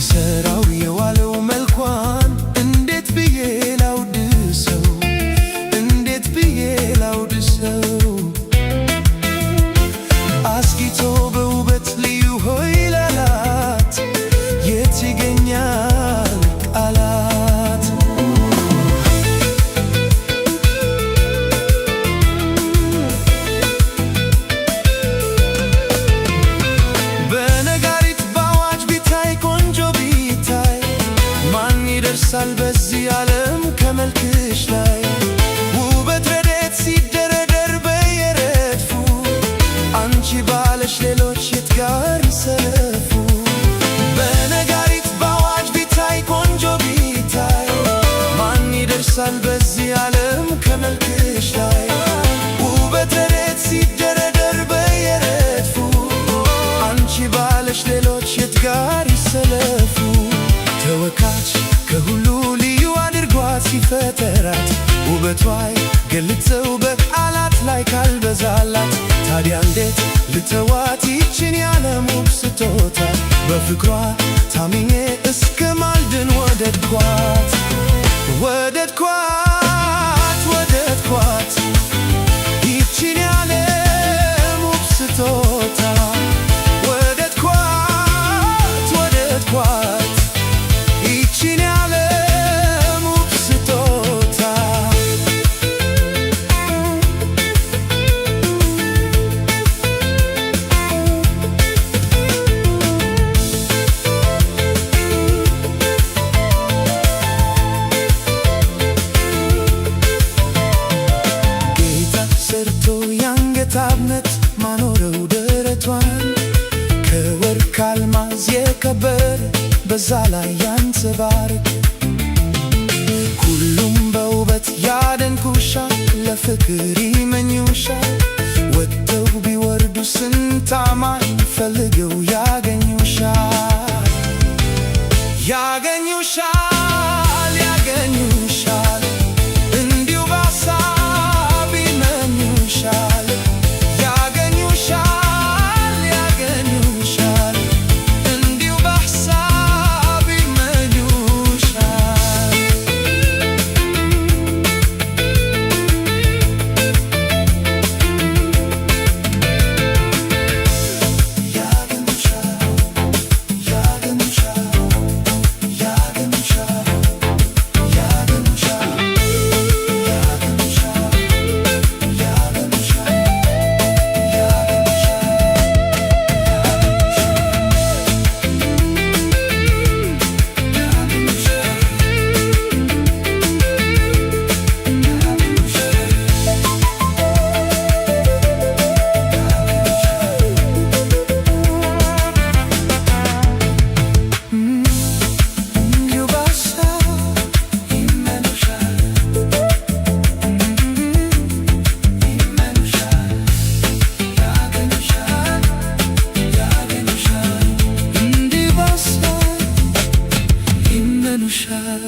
ሲሰራው የዋለው መልኳን እንዴት ብዬ ላውድሰው? እንዴት ብዬ ላውድሰው? አስጊቶ በውበት ልዩ ሆይ ላላት የት ይገኛል ቃላት? በነጋሪት በአዋጅ ቢታይ፣ ቆንጆ ቢታይ፣ ማን ይደርሳል በዚህ ዓለም ከመልክሽ ላይ? ውበት ረድኤት ሲደረደር በየረድፉ፣ አንቺ ባለሽ ሌሎች የት ጋር ይሰለፉ? በነጋሪት በአዋጅ ቢታይ፣ ቆንጆ ቢታይ፣ ማን ይደርሳል በዚህ ዓለም ከመልክሽ ላይ? ውበት ረድኤት ሲደረደር በየረድፉ፣ አንቺ ባለሽ ሌሎች የት ጋር ይሰለፉ? ተወካች ከሁሉ ልዩ አድርጓት ሲፈጠራት፣ ውበቷ ገልጸው በቃላት ላይ ካልበዛላት፣ ታዲያ እንዴት ልተዋት ይችን ያለም ውብ ስጦታ? በፍቅሯ ታምኜ እስከ ማልድን ወደድኳት፣ ወደድኳት፣ ወደድኳት፣ ይችን ያለም ውብ ስጦታ። ወደድኳት፣ ወደድኳት፣ ይችን ያለም ውብ ስጦታ። ጌታ ሰርቶ የአንገት አብነት ማኖረው ደረቷን፣ ከወርቅ አልማዝ የከበረ በዛ ላይ ያንጸባርቅ። ሁሉም በውበት ያደንቁሻል፣ ለፍቅር ይመኙሻል። ወጥተው ቢወርዱ ስንት አማኝ ፈልገው ያገኙሻል፣ ያገኙሻል፣ ያገኙሻል፣ እንዲሁ በሀሳብ ይመኙሻል። ያገኙሻል፣ ያገኙሻል፣ እንዲሁ በሀሳብ ይመኙሻል። ያገኙሻል፣ ያገኙሻል፣ ያገኙሻል፣ ያገኙሻል፣ ያገኙሻል፣ ያገኙሻል፣ ያገኙሻል። እንዲሁ በሀሳብ ይመኙሻል፣ ይመኙሻል፣ ያገኙሻል፣ ያገኙሻል፣ እንዲሁ በሀሳብ ይመኙሻል።